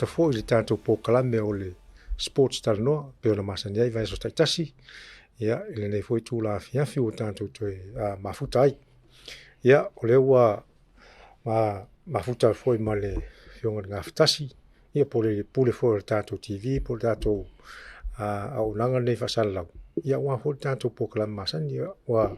mafuta foi i le tatou polokalame o le Sports Talanoa e pei ona masani ai vaiaso taitasi, ia, i lenei foi itula afiafi ua tatou toe mafuta ai. Ia, o lea ua mafuta foi ma le Afioga i le Gafatasi, ia po o le Pule foi o le tatou TV po o le tatou auaunaga lenei faasalalau, ia aua foi le tatou polokalame masani. Ia, ua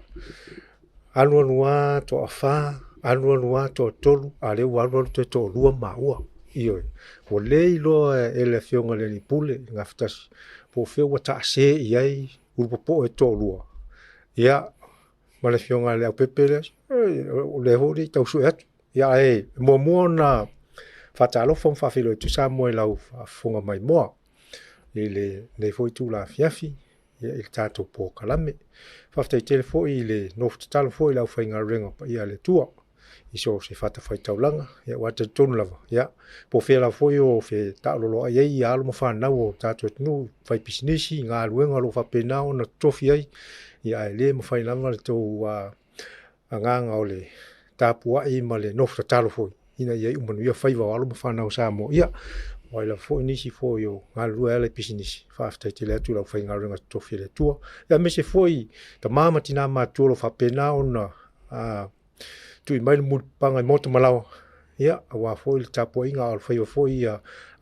alu alu lava toafa, alu alu lava toatolu, a o lea ua alu alu toe toalua maua. Ioe. Ua le iloa e le Afioga i le Alii Pule le Gafatasi po o fea ua taase i ai ulupopo e toalua, ia, ma le Afioga ia Leaupepe lea, o lea foi e le i tau sue atu. Ia ae muamua ona faatalofa ma faafeiloai atu Samoa i lau faafofoga maimoa i lenei foi itula afiafi i le tatou polokalame. Faafetai tele foi i le nofo tatalo foi i le aufaigaluega paia a le Atua i so o se fatafaitaulaga, aua e talitonu lava, ia, po o fea lava foi o fetaaloloai ai alo ma fanau o le tatou atunuu, faipisinisi, galuega o lo o faapena ona totofi ai, ae le mafai lava le tou agaga o le tapuai ma le nofo tatalo foi ina ia iu manuia faiva o alo ma fanau a Samoa. Ia, o ai lava foi nisi foi o galulue e ala i pisinisi, faafetai tele atu i le aufaigaluega totofi a le Atua, aemaise foi tama ma tina matutua o lo o faapena ona tui mai le mulipapaga i maota ma laoa, ia, aua foi le tapuaiga a o alofaiva foi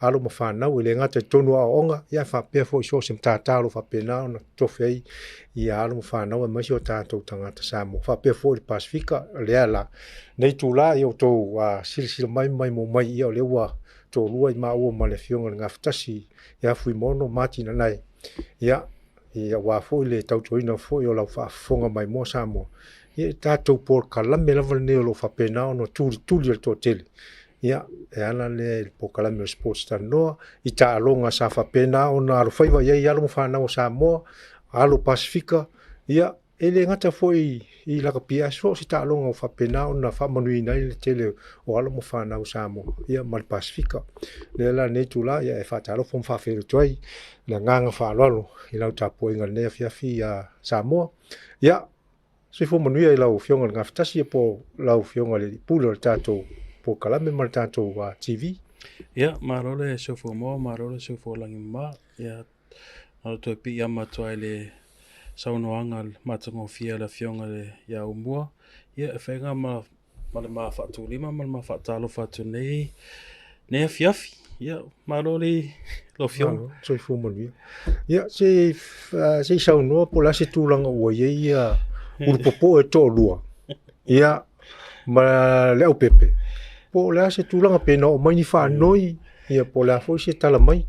alo ma fanau, e le gata i totonu o aoaoga, ae faapea foi i so o se matata o lo o faapena ona totofi ai alo ma fanau aemaise o tatou tagata Samoa, faapea foi le Pasefika. O lea la, lenei itula, ia ua outou silasila mai ma maimoa mai, ia o lea ua toalua i maua ma le Afioga i le Gafatasi ia Fuimaono Mati Nanae, ia, aua foi le tautuaina foi o lau faafofoga maimoa Samoa, ia i le tatou polokalame lava lenei o lo o faapena ona tulituli e le toatele, ia, e ala lea i le polokalame o le Sports Talanoa, i taaloga sa faapena ona alofaiva i ai alo ma fanau a Samoa, alo Pasefika, ia, e le gata foi i lakapi ae so o se taaloga ua faapena ona faamanuiaina ai le tele o alo ma fanau a Samoa, ia ma le Pasefika. O lea la i lenei itula, ia e faatalofa ma faafeiloai atu ai le agaga faaaloalo i lau tapuaiga i lenei afiafi Samoa. Ia, soifua manuia i lau Afioga i le Gafatasi po o lau Afioga i le Pule o le tatou polokalame ma le tatou TV. Ia, malo le soifua maua, malo le soifua lagi mama. Ia, na o le toe piiama atu lava i le saunoaga matagofie a le Afioga ia Aumua. Ia, e fai ma le ma faatulima ma le ma faatalofa atu i lenei afiafi. Ia, malo le lau Afioga. Malo, soifua manuia. Ia, se i saunoa po o le a se tulaga ua i ai ia ulupopo e toalua, ia, ma Leaupepe, po o le a se tulaga pe na oo mai ni faanoi, ia po o le a foi se tala mai.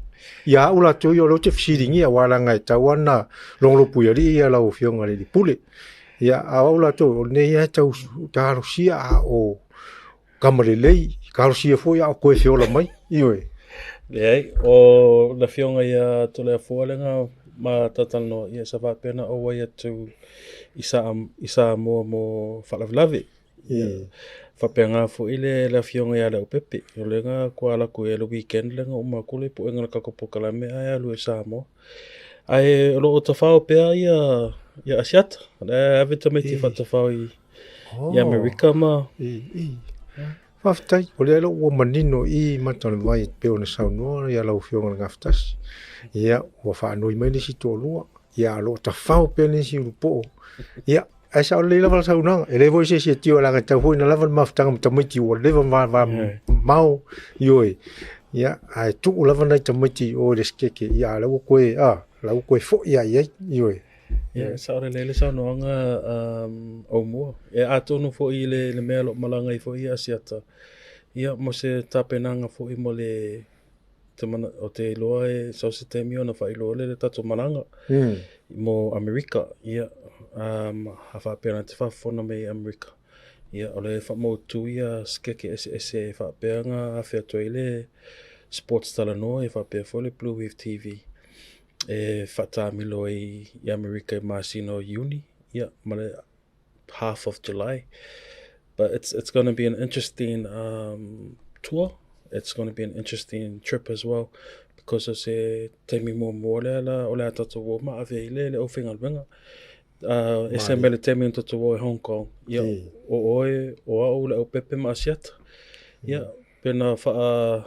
Ia au latou ia o lea ou te fesiligia, aua leaga e tatau lava ona logolopuialii ia lau Afioga i le Pule. Ia, a o au latou, o lenei lava e tau talosia a o tama lelei, talosia foi a o toe feola mai. Ioe. Leai, o le Afioga ia Toleafoa lea na ma talatalanoa, ia sa faapea ona auai atu i Samoa mo faalavelave. Ia, faapena foi le Afioga ia Leaupepe, o lea na toe alu atu i ai le weekend lea na uma atu le puega o le tatou polokalame ae alu i Samoa. Ae o lo o tafao pea ia Asiata, o la e ave tamaiti faatafao i Amerika ma... Faafetai, o lea ua manino i mata o le vai e pei ona saunoa ia lau Afioga i le Gafatasi. Ia, ua faanoi mai le isi toalua, ia o lo o tafao pea le isi ulupoo. Ia, ae sao lelei lava le saunoaga, e leai foi se isi e tio leaga e tatau foi ona lava le mafutaga ma tamaiti ua leva ona vavamao, ioe. Ia, ae tuu lava nai tamaiti i o i le sekeke, ia a o la ua toe, a, la ua toe foi lava i ai, ioe. Ia, e sao lelei le saunoaga Aumua. E atonu foi i le mea o lo o malaga ai foi Asiata, ia mo se tapenaga foi mo le ou te iloa e sau se taimi ona faailoa lea i le tatou malaga mo Amerika. Ia, a faapea na te faafofoga mai i Amerika, ia o lea e faamautu ia sikeke eseese e faapea ona afe atu ai le Sports Talanoa ia faapea foi le Blue Wave TV e faataamilo ai i Amerika i masina o Iuni, ia, ma le half of July. But it's going to be an interesting tour. It's going to be an interesting trip as well because o se taimi muamua lea la o le a tatou o ma ave ai le aufaigaluega. Ese mai le taimi na tatou o i Hong Kong, ia, o oe, o au, le Aupepe ma Asiata. Ia, pe na faa...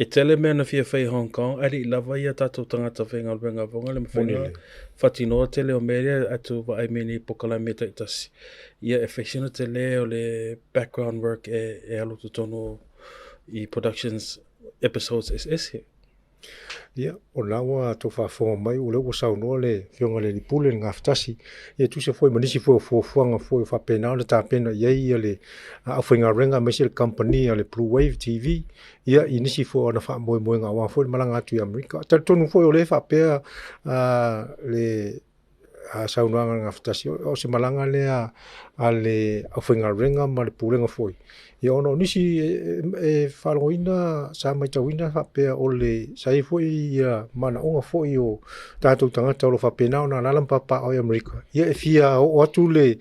E tele mea na fia fai i Hong Kong, ae le i lava ia tatou tagata faigaluega foga le mafai ona faatinoa tele o mea ia ae tou vaai mai nei i polokalame taitasi. Ia e fai sina tele o le background work e, e alu totonu i productions episodes eseese. Ia, o lena ua tou faafofoga mai, o lea ua saunoa le Afioga i le Alii Pule i le Gafatasi, ia e tusa foi ma nisi foi o fuafuaga foi o faapena ona tapena i ai le aufaigaluega aemaise le kamupani a le Blue Wave TV, ia i nisi foi o ana faamoemoega aua foi le malaga atu i Amerika. E talitonu foi o lea e faapea le saunoaga a le Gafatasi, o se malaga lea a le aufaigaluega ma le Pulega foi, ia ona o nisi e faalogoina sa matauina faapea o le sa i ai foi ia manaoga foi o tatou tagata o lo o faapena ona alaala ma papaaao i Amerika, ia e fia oo atu le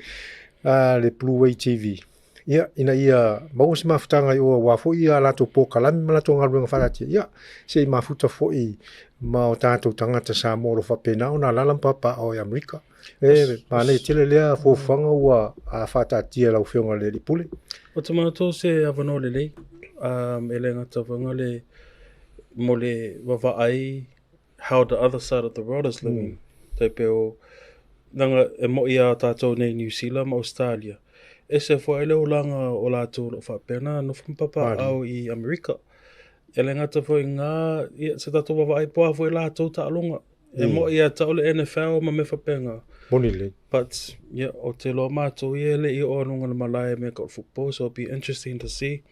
le Blue Way TV ia ina ia maua se mafutaga i o aua foi a latou polokalame ma latou galuega faataatia, ia se i mafuta foi ma o tatou tagata Samoa o lo o faapena ona alaala ma papaaao i Amerika. E manaia tele lea fuafuaga ua faataatia e lau Afioga i le Alii Pule. Ou te manatu o se avanoa lelei, e le gata foi le mo le vaavaai how the other side of the world is living. Tai pei o, leaga e mo'i a tatou nei i Niu Sila ma Ausetalia, ese foi le olaga o latou o lo o faapena nofo ma papaaao i Amerika. E le gata foi i lena, ia se tatou vaavaai po o a foi latou taaloga. E mo'i ia te au le NFL ma mea faapena. Moni lelei. But, yeah, ou te iloa matou ia e le i oo i luga o le malae i mea tau football, so it'll be interesting to see.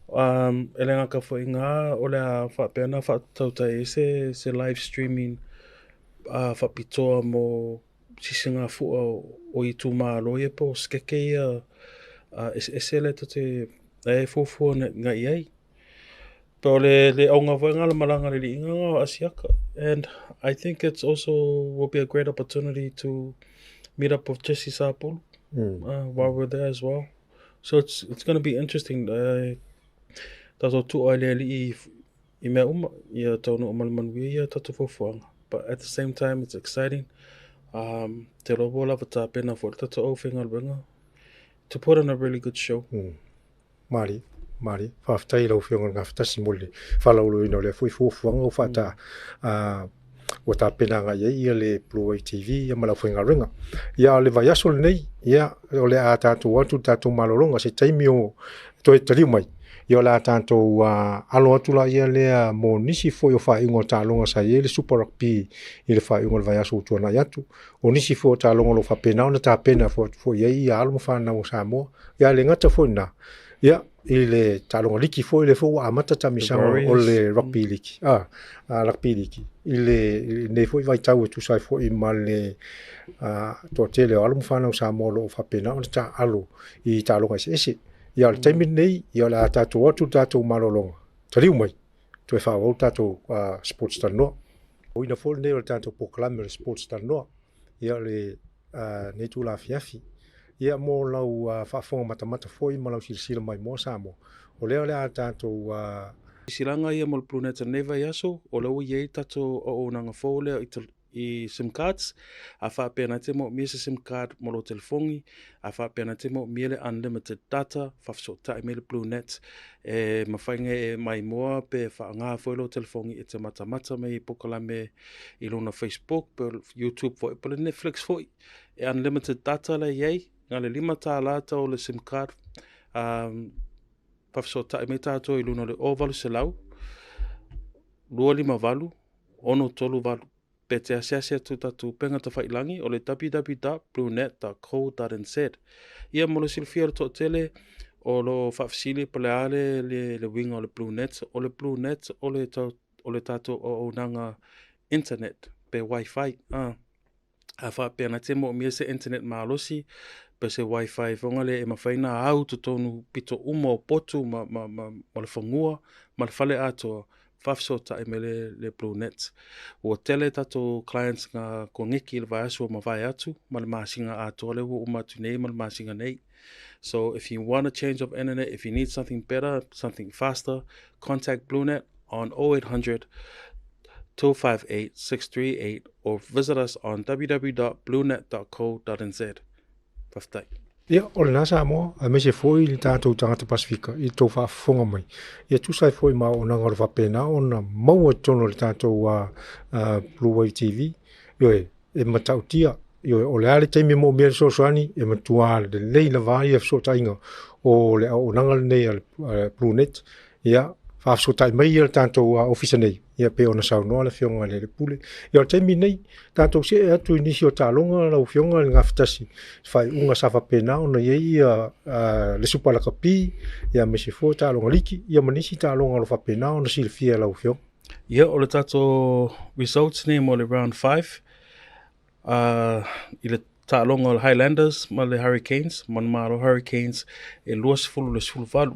E le gata foi i na, o le a faapea ona faatautai ai se, se live streaming faapitoa mo sisigafua o itumalo ia po o skeke ia eseese lea tou te, la e fuafua agai i ai. Pe o le, le auga foi lena o le malaga a le alii lena o Asiata. And I think it's also will be a great opportunity to meet up with Jesse Sapolu while we're there as well. So it's it's gonna be interesting. Uh, tatou tua i le alii i mea uma, ia taunuu ma le manuia ia tatou fuafuaga. But at the same time it's exciting. Um, te iloa ua lava tapena foi le tatou aufaigaluega to put on a really good show. Malie, malie. Faafetai i lau Afioga i le Gafatasi mo le faalauiloaina o lea foi fuafuaga ua faata, a, ua tapena agai i ai ia le Blue Wave TV ia ma le aufaigaluega. Ia, a o le vaiaso lenei, ia, o le a tatou atu i le tatou malologa, se taimi o toe taliu mai, ia o le a tatou alo atu laia lea mo nisi foi o faaiuga o taaloga sa i ai le Super Rugby i le faaiuga o le vaiaso ua tuanai atu. O nisi foi o taaloga o lo o faapena ona tapena foi i ai ia alo ma fanau o Samoa. Ia, e le gata foi i lena, ia, i le taaloga liki foi lea foi ua amata taamisaga o le rugby liki, a, a rugby liki i le lenei foi vaitau e tusa ai foi ma le toatele o alo ma fanau Samoa o lo o faapena ona taaalo i taaloga eseese. Ia, o le taimi lenei, ia o le a tatou o atu i le tatou malologa, taliu mai, toe faaauau le tatou Sports Talanoa. O ina foi lenei o le tatou polokalame o le Sports Talanoa, ia o le lenei itula afiafi. Ia mo lau faafofoga matamata foi ma lau silasila maimoa Samoa, o lea o le a tatou Silaga ia mo le Bluenets i lenei vaiaso, o lea ua i ai tatou auaunaga fou lea i sim cards, a faapea na te moomia se sim card mo lou telefoni, a faapea na te moomia le unlimited data, faafesootai mai le Bluenet, e mafai ona e maimoa pe faaaoga foi lou telefoni e te matamata mai i polokalame i lona Facebook pe YouTube foi pe le Netflix foi. E unlimited data la e i ai, na o le $5 tau o le sim card. Um, faafesootai mai tatou i luna o le 0800 258 638. Pe te asiasi atu i tatou upega tafailangi o le www.bluenet.co.nz. Ia mo le silafia o le toatele o lo o faafesili po o le a le, le, le uiga o le Bluenet. O le Bluenet o le, o le tatou auaunaga internet pe wifi. Ah. A faapea na te moomia se internet malosi pe se wifi foga lea e mafai ona au totonu pito uma o potu ma, ma, ma, ma le fanua ma le fale atoa, faafesootai mai le, le Bluenet. Ua tele tatou clients na koneki i le vaiaso ua mavae atu ma le masina atoa lea ua uma atu nei ma le masina nei. So if you want a change of internet, if you need something better, something faster, contact Bluenet on 0800 258 638 or visit us on www.bluenet.co.nz. Faafetai. Ia, o lena Samoa, aemaise foi le tatou tagata Pasefika i le tou faafofoga mai. Ia tusa ai foi ma auaunaga o lo o faapena ona maua i totonu o le tatou Blue Wave TV. Ioe, e matautia, ioe, o le a le taimi e moomia ai le fesoasoani, e matua lelei lava ia fesootaiga o le auaunaga lenei a le Blue Net. Ia, faafesootai mai le tatou ofisa nei, ia pei ona saunoa le Afioga i le Pule. Ia o le taimi lenei, tatou see atu i nisi o taaloga lau Afioga i le Gafatasi, faaiuga sa faapena ona i ai ia le Supa Lakapi, ia aemaise foi taaloga liki, ia ma nisi taaloga o lo o faapena ona silafia e lau Afioga. Ia, o le tatou results nei mo le round 5, i le taaloga o le Highlanders ma le Hurricanes, manumalo Hurricanes e 20 le 18.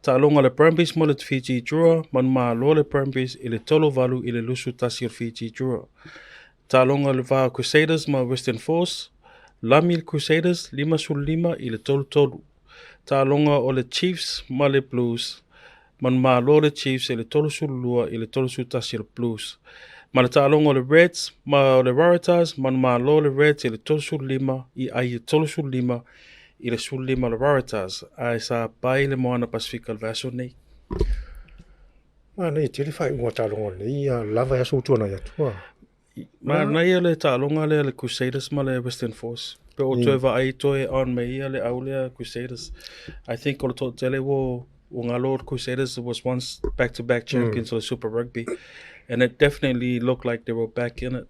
Taaloga o le Brumbies ma le Fiji Drua, manumalo le Brumbies i le 38 i le 21 o le Fiji Drua. Taaloga o le va Crusaders ma Western Force, lami le Crusaders 55 i le 33. Taaloga o le Chiefs ma le Blues, manumalo le Chiefs i le 32 i le 31 o le Blues. Ma le taaloga o le Reds ma o le Waratahs, manumalo le Reds i le 35 i ai 35 i le 15 o le Waratahs, ae sa pai le Moana Pasefika i le vaiaso nei. Manaia tele faaiuga o taaloga nei lava e aso ua tuanai atu. Manaia le taaloga lea le Crusaders ma le Western Force. Pe o toe vaai toe on mai ia le au lea Crusaders. I think o le toatele ua ua galo le Crusaders was once back-to-back champions of the Super Rugby. And it definitely looked like they were back in it.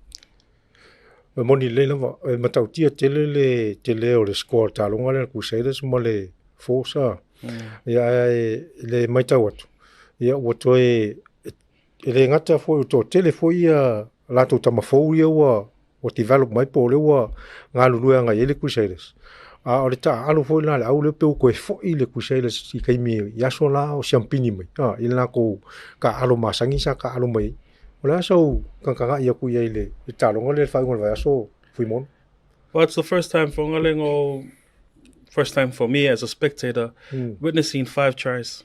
E moni lelei lava, e matautia tele le tele o le score o le taaloga lea le Crusaders ma le Force a. Ia ae i le matau atu, ia ua toe e le gata foi ua toatele foi ia latou tama fou ia ua ua develop mai po o lea ua galulue agai ai le Crusaders. A o le taaalo foi lena a le au lea pei ua toe foi le Crusaders i taimi i aso la o siampini mai a i le latou taaalo masani sa taaalo mai ai. O le a sau tagatagai atu i ai i le taaloga lea i le faaiuga o le vaiaso, Fuimaono? Well, it's the first time for Ngalengo, first time for me as a spectator, witnessing 5 tries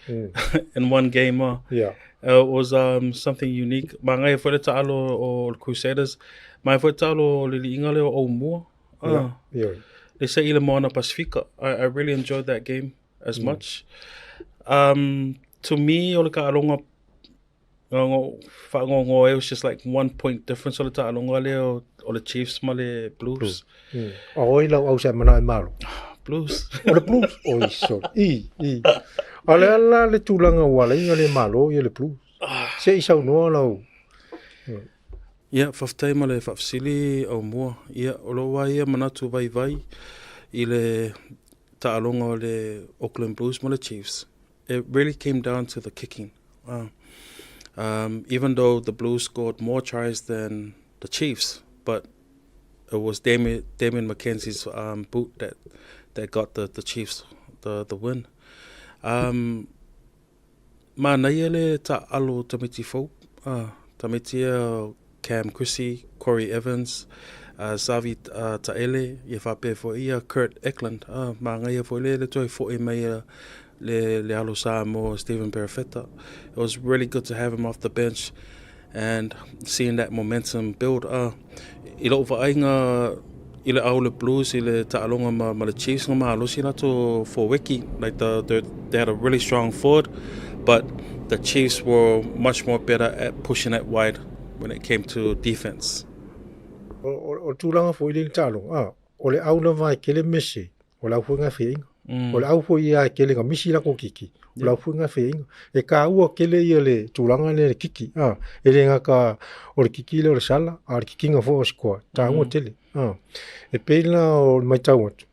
in one game. It was something unique. Manaia foi le taalo o le Crusaders. Manaia foi le taalo o le liiga lea o Aumua. Le se i le Moana Pasifika. I really enjoyed that game as much. To me, o le taaloga faanoanoa ai, it was just like 1 point difference o le taaloga lea o le Chiefs ma le Blues. O ai lau au sa e manao e malo? Blues. O le Blues? Oi, sorry. I, i. A o le a la le tulaga ua ala ai ona le malo ia le Blues? Se i saunoa lau. Ia, faafetai ma le faafesili Aumua. Ia, o lou lava ia manatu vaivai i le taaloga o le Auckland Blues ma le Chiefs. It really came down to the kicking. Even though the Blues scored more tries than the Chiefs, but it was Damian, Damian McKenzie's boot that, that got the, the Chiefs the, the win. Manaia le taalo tamaiti fou, tamaiti ia Cam Chrissy, Corey Evans, Xavi Taele, ia faapea foi ia Kurt Eklund. Manaia foi le le toe foi mai ia le, le alo Samoa Stephen Perofeta. It was really good to have him off the bench and seeing that momentum build. I lou vaaiga i le au le Blues i le taaloga ma, ma le Chiefs nga malosi latou forweki. Like the, they had a really strong forward, but the Chiefs were much more better at pushing it wide when it came to defense. O, o, o tulaga foi le taaloga, ah, o le au lava e kele mese, o le au foi nga faiaina. O le au foi ia e kele nga misi lako kiki, o le au foi nga faiaina. E kāua kele ia le tulaga lea le kiki, ah, e le gata o le kiki lea o le sala, a o le kikiga foi o sikoa, tāua tele. Ah. E pei la o le matau atu,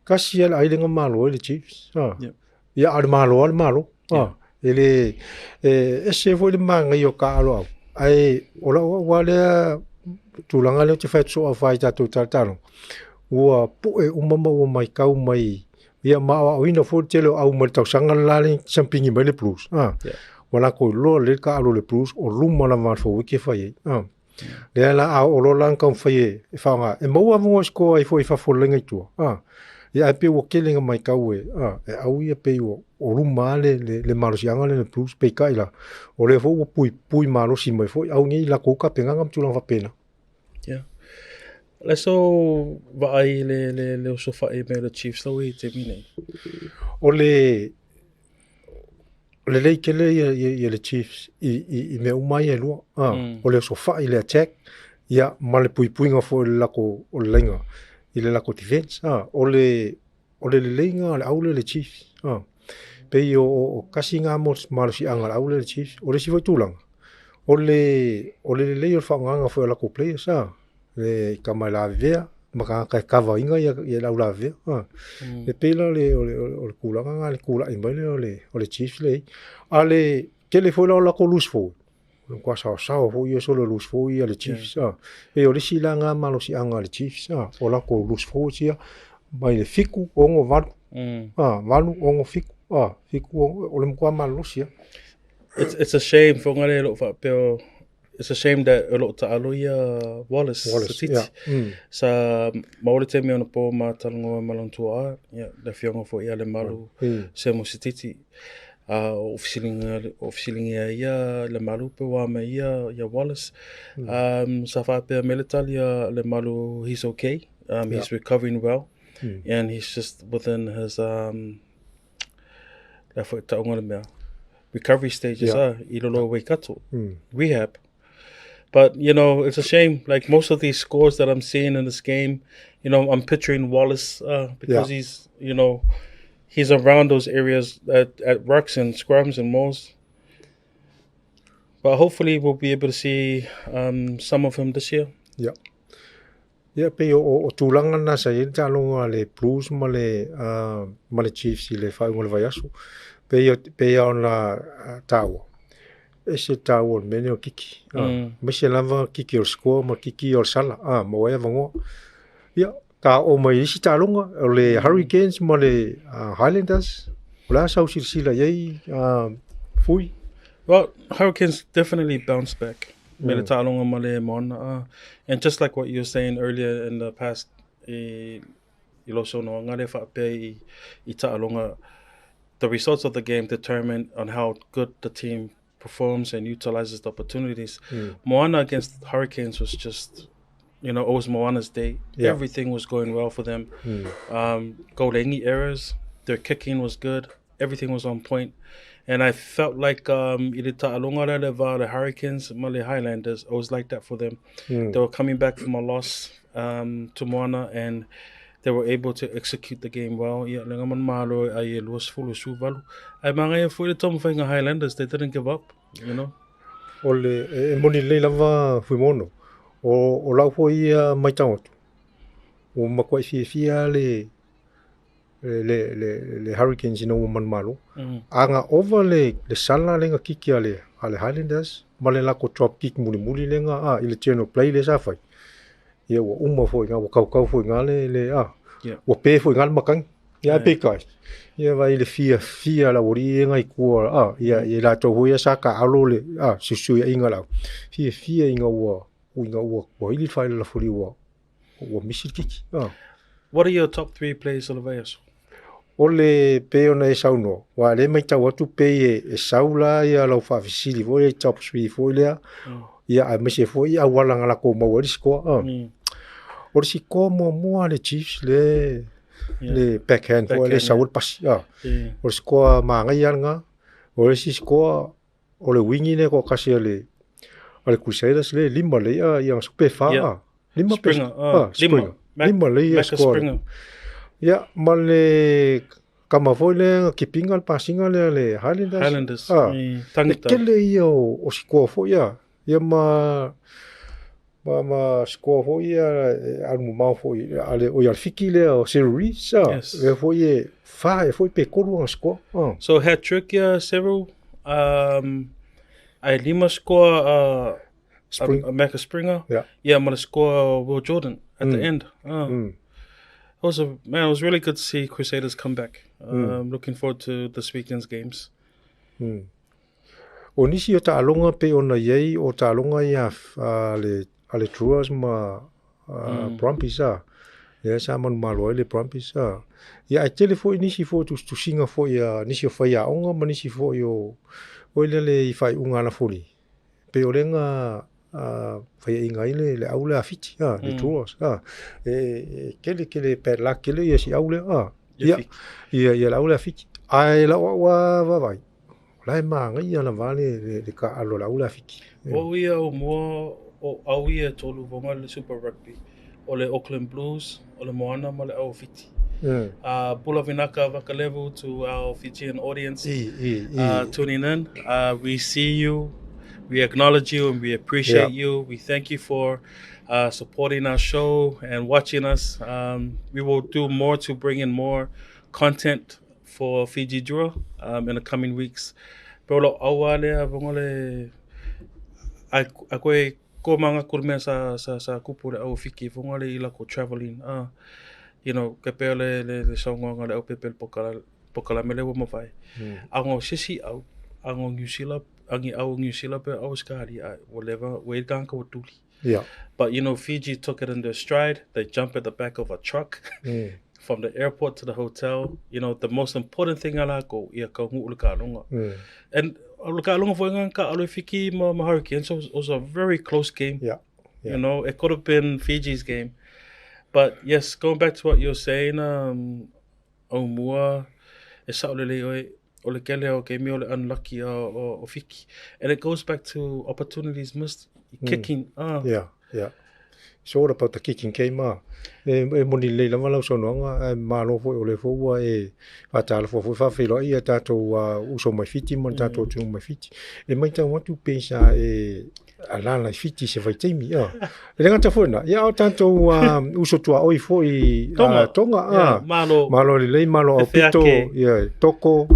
kasi ia le ailega malo ai le Chiefs. Ah. Ia a o le malo lava le malo. Ah. E le, e ese foi le manaia o taaalo au. Ae o lau au lava lea tulaga lea ou te fai atu soo aofai i tatou talataaloga, ua poe uma ma ua matau mai, ia ma aoaoina foi le tele o au mai le tausaga le la le siampini mai le Blues. Ah. Ua latou iloa lelei le taaalo o le Blues o luma lava o le forward e fai ai. Ah. Lea la a oo loa la ona taumafai e, e faaaoga, e maua avanoa e score ai foi i fafo o le laina i tua. A, ia ae pei ua tele ina matau e, a, e au ia pei ua o luma lava le, le, le malosiaga lea o le Blues, peitai la, o lea foi ua puipui malosi mai foi au nei i latou tapenaga ma tulaga faapena. Yeah. Le sou vaai i le, le, le osofai mai o le Chiefs lau i taimi nei? O le lelei tele ia, ia, ia le Chiefs i, i, i mea uma ia e lua. Ah, O le osofai i le attack, ia, ma le puipuiga foi o le latou, o le laina i le latou defense. Ah, o le, o le leleiga o le au lea le Chiefs. Ah, pei o, o, o kasi ngā malosiaga o le au lea le Chiefs. O le isi foi tulaga, o le, o le lelei o le faaaogaina foi o latou players, ah, le tama e lavevea ma tagata e cover ina ia, ia le au lavevea. Ah. E pei la o le, o le, o le tulaga lena le tulai mai lea o le, o le Chiefs lea e i ai. A o le tele foi la o latou loose forward, o le matua saosao foi ia solo loose forward ia le Chiefs. Ah. E pei o le isi la lena malosiaga a le Chiefs, ah, o latou loose forwards ia mai le 7, 6, 8, ah, 8, 6, 7, ah, 7, 6, o le matua malolosi lava. It's a shame fofoga le o lo o faapea it's a shame that o lo o taalo ia Wallace, Wallace, Sititi. yeah. Sa maua le taimi ona po ma talanoa ma lona tuaa, ia, le afioga foi ia Lemalu Semo Sititi. O fesiligia, o fesiligia ia Lemalu pe ua mai ia, ia Wallace. Sa faapea mai le tali a Lemalu, he's okay, he's recovering well, and he's just within his, le a foi taʻuga le mea, recovery stages i lalo o Waikato, rehab. But, you know, it's a shame. Like, most of these scores that I'm seeing in this game, you know, I'm picturing Wallace because he's, you know, he's around those areas at rucks and scrums and mauls. But hopefully we'll be able to see some of him this year. Yeah. Ia, pei o, o, o tulaga na sa i ai le taaloga a le Blues ma le, ma le Chiefs i le faaiuga o le vaiaso. Pei, pei lava ona taua, ese le taua o le mea lenei o kiki. Aemaise lava kiki o le score ma kiki o le sala, maua ai avanoa. Ia, ta oo mai i isi taaloga, o le Hurricanes ma le Highlanders. O le a sau silasila i ai, Fui? Well, Hurricanes definitely bounced back. Me le taaloga ma le Moana. And just like what you were saying earlier in the past, i, i lou saunoaga lea faapea i, i taaloga, the results of the game determine on how good the team performs and utilizes the opportunities. Moana against Hurricanes was just, you know, it was Moana's day. Everything was going well for them. Goal errors, their kicking was good. Everything was on point. And I felt like i le taaloga lea le va le Hurricanes ma le Highlanders, it was like that for them. They were coming back from a loss to Moana and they were able to execute the game well. Ia, le gama malo ai e 28. Ai manaia foi le taumafaiga Highlanders, they didn't give up, you know. O le, e moni lelei lava Fuimaono, o, o lau foi ia matau atu, ua matuai fiafia le, le, le, le Hurricanes ina ua manumalo. A na ova le, le sala lea na kiki a le, a le Highlanders ma le latou drop kick mulimuli lea na, a, i le turn of play lea sa fai. Ia ua uma foi ina, ua kaukau foi ina le, le, a, ua pe foi ina le matagi. Ia ae peitai, ia vaai i le fiafia o le aualii ia na i tua, a, ia, ia latou foi ia sa taaalo le, a, fesuisuiaiga o le au. Fiafia ina ua, ina ua, ua ili le faila lafuli ua, ua misi le kiki. A. What are your top three players o le vaiaso? O le pei ona e saunoa, aua o lea e matau atu pei e, e sau la ia lau faafesili foi lea i top three foi lea, ia aemaise foi i auala na latou maua ai le sikoa. A. O le sikoa muamua a le Chiefs le, le backhand foi lea e sau ai le pasi. A. O le sikoa manaia lena. O le isi sikoa, o le wingi lea toatasi a le, a le Crusaders lea e lima lelei a ia pe fa a. Lima pe Springer, ah, lima. Springer. Lima lelei ia Macca sikoa. Springer. Ia, ma le kama foi lea na kipinga le pasiga lea a le Highlanders. Highlanders, Ah, i le Tangitau. tele ia o, o sikoa foi ia. Ia ma ma ma sikoa foi ia e alu mamao foi a le oi a le Fiki lea o Cyril Reeves. Ah, lea foi e fa e foi pe tolu ana sikoa. Ah. So hat trick ia Cyril, ae lima sikoa a Spring. a Macca Springer. Yeah. Ia ma le sikoa Will Jordan at the end. It was a man, it was really good to see Crusaders come back. Looking forward to this weekend's games. O nisi o taaloga pei ona i ai o taaloga ia a le a le Druas ma Brumbies a, lea sa manumalo ai le Brumbies a. Ia ae tele foi nisi foi o tusitusiga foi a nisi o faiaoga ma nisi foi o oi lea le i faaiuga a Lafoli. Pei o lea na faiaina ai le au lea a Fiti, le Drua, e tele tele bad luck tele ia si au lea, ia, ia le au lea a Fiti. Ae lau au lava vaavaai, o la e manaia lava le taaalo a le au lea a Fiti. O au ia Aumua, o au ia e tolu foga le Super Rugby. O le Auckland Blues, o le Moana ma le au o Fiti. Bula vinaka vakalevu to our Fijian audience tuning in. We see you, we acknowledge you, and we appreciate you. We thank you for supporting our show and watching us. We will do more to bring in more content for Fiji Drua in the coming weeks. Pero lo aua lea vonga le a koe ko manga kuru mea sa kupu le au fiki vonga le ila ko traveling ke pea le saungoanga le au pepe le pokala mele ua mawai. Ango sisi au ango New Zealand angi au New Zealand pe au Australia ai whatever we kan ko tuli. But Fiji took it in their stride. They jump at the back of a truck from the airport to the hotel. The most important thing ala ko ia ka ngu le ka longa. And le ka longa foi ngan ka alo Fiki ma Hurricanes, so it was a very close game. It could have been Fiji's game. But yes, going back to what you're saying, Aumua, e sao lele oe, o le kele o ke mea o le unlucky o Fiki. And it goes back to opportunities missed, kicking. Yeah, yeah. It's all about the kicking game. E moni lelei lava lau saunoaga, ae malo foi o lea foi ua e faatalofa foi faafeiloai ia tatou uso mai Fiti ma le tatou atunuu mai Fiti. E matau atu pe sa e alala i Fiti se vaitaimi. E le gata foi na, ia o tatou uso tuaoi foi Tonga. Tonga. Yeah, malo. Malo lelei, malo E aupito, feake. ia, toko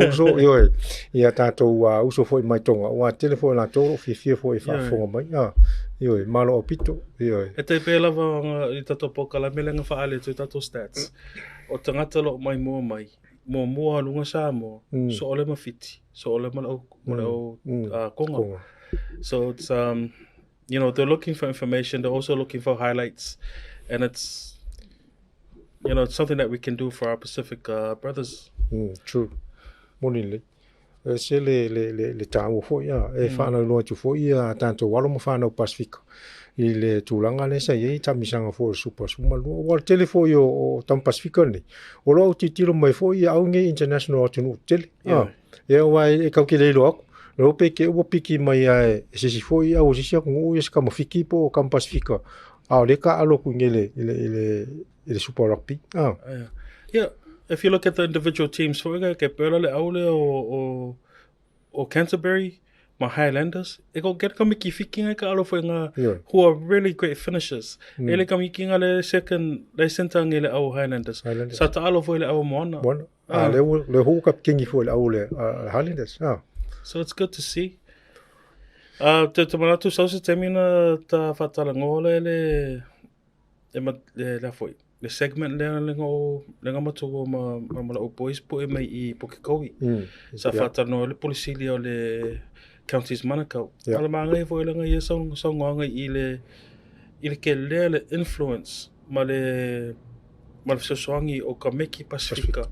uso, ioe. Ia tatou uso foi mai Tonga. Ua tele foi latou o lo o fiafia foi e faafofoga mai. Ioe, malo aupito, ioe. E te pē lava nga i tatou pokalame le nga whaale tu tatou stats. O tangata lo mai mua mai, mua mua lunga Samoa, so ole ma Fiti, so ole ma lau, ma lau, Konga. Konga. So it's, they're looking for information, they're also looking for highlights, and it's something that we can do for our Pacific brothers. True. Moni lelei. E se le tāua foi, e whānau atu foi ia tātou alo ma whānau Pasifika. I le tulaga lea sa i ai taamisaga foi o le Super 12. Ua le tele foi o tama Pasifika nei. O lo au titilo mai foi ia au nei international atunuu tele. Ia ua e kau ke le iloa aku. Lo pe ke ua piki mai ae e sesi foi au sisi aku ngu ia se kama Fiki po o kama Pasifika. A o le ka alo ku ngele i le Super Rugby. Yeah. Yeah. If you look at the individual teams, foi ke pela le au le o Canterbury, ma Highlanders, e ko get ka miki fiki ngai ka alo foi nga who are really great finishers. E le ka miki nga le second le center ngai le au Highlanders. Highlanders. Sa ta alo foi le au Moana. Moana. Le hu ka kingi foi le au le Highlanders. So it's good to see. Te manatu sau se temina ta whatala ngola le e ma le la foi. Le segment le le ngo le nga matu o ma la o boys po e mai i Pukekohe. Sa whatala no le polisi o le Counties Manukau. Ala manga foi le nga ia sau ngoanga i le ke le le influence ma le fesoasoani o ka meki Pasifika.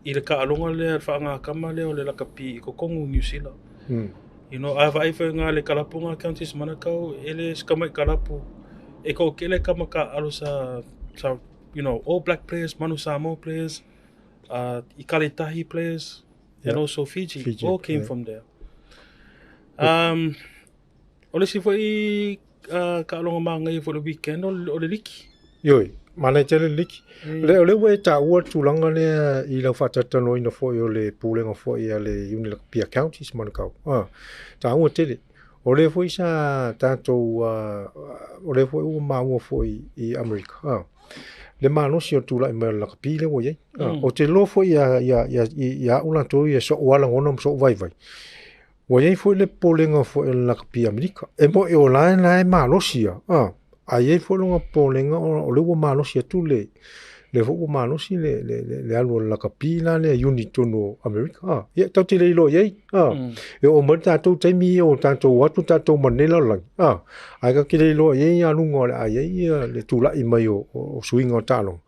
I le ka alonga le whaanga kama le o le lakapi i kokongu New Zealand. A vai foi ngā le kalapu ngā Counties Manukau, e le skamai kalapu. E ko kele kama ka alo sa, all black players, Manu Samoa players, Ikaletahi players, and also Fiji, Fiji, all came yeah. from there. O le si foi, ka alonga maa ngai foi le weekend, o le liki. Ioi, mana tele liki. Le, o le ua e tā ua tūlanga lea i lau whātatanoina foi o le pūlenga foi a le Unilakapia Counties Manukau. Tā ua tele. O le foi sa tātou, o le foi ua maua foi i Amerika. Le malosi o tūlai mai o le lakapi le ua iai. O te loa foi ia au latou ia so uala ngona ma so vai vai. Ua iai foi le pōlenga foi o le lakapi Amerika. E mo e o lae lae malosi ia. A iai foi longa pōlenga o le ua malosi atu le foi ua malosi le alu o le lakapi la le unit tonu Amerika. Ia, tau te le iloa iai. E o mai tātou taimi o tātou atu tātou manela o langi. Ai ka ki le iloa iai a lunga o le a iai ia le tūlai mai o suinga o tālonga.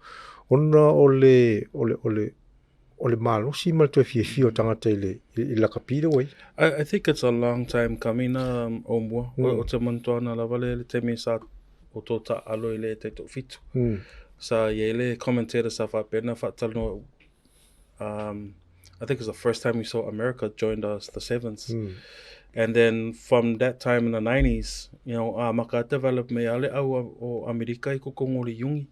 Ona o le, o le, o le, o le malosi ma le toe fiafia o tagata i le i le lakapi lea ua i ai. I think it's a long time coming Aumua. Ou te manatua lava le taimi sa o tō taalo i le taitoafitu. Sa i ai le commentator sa faapea ona faatalanoa I think it's the first time we saw America joined us, the Sevens. And then from that time in the 90s, you know, amata develop mai a le au o Amerika i totonu o le Iuni.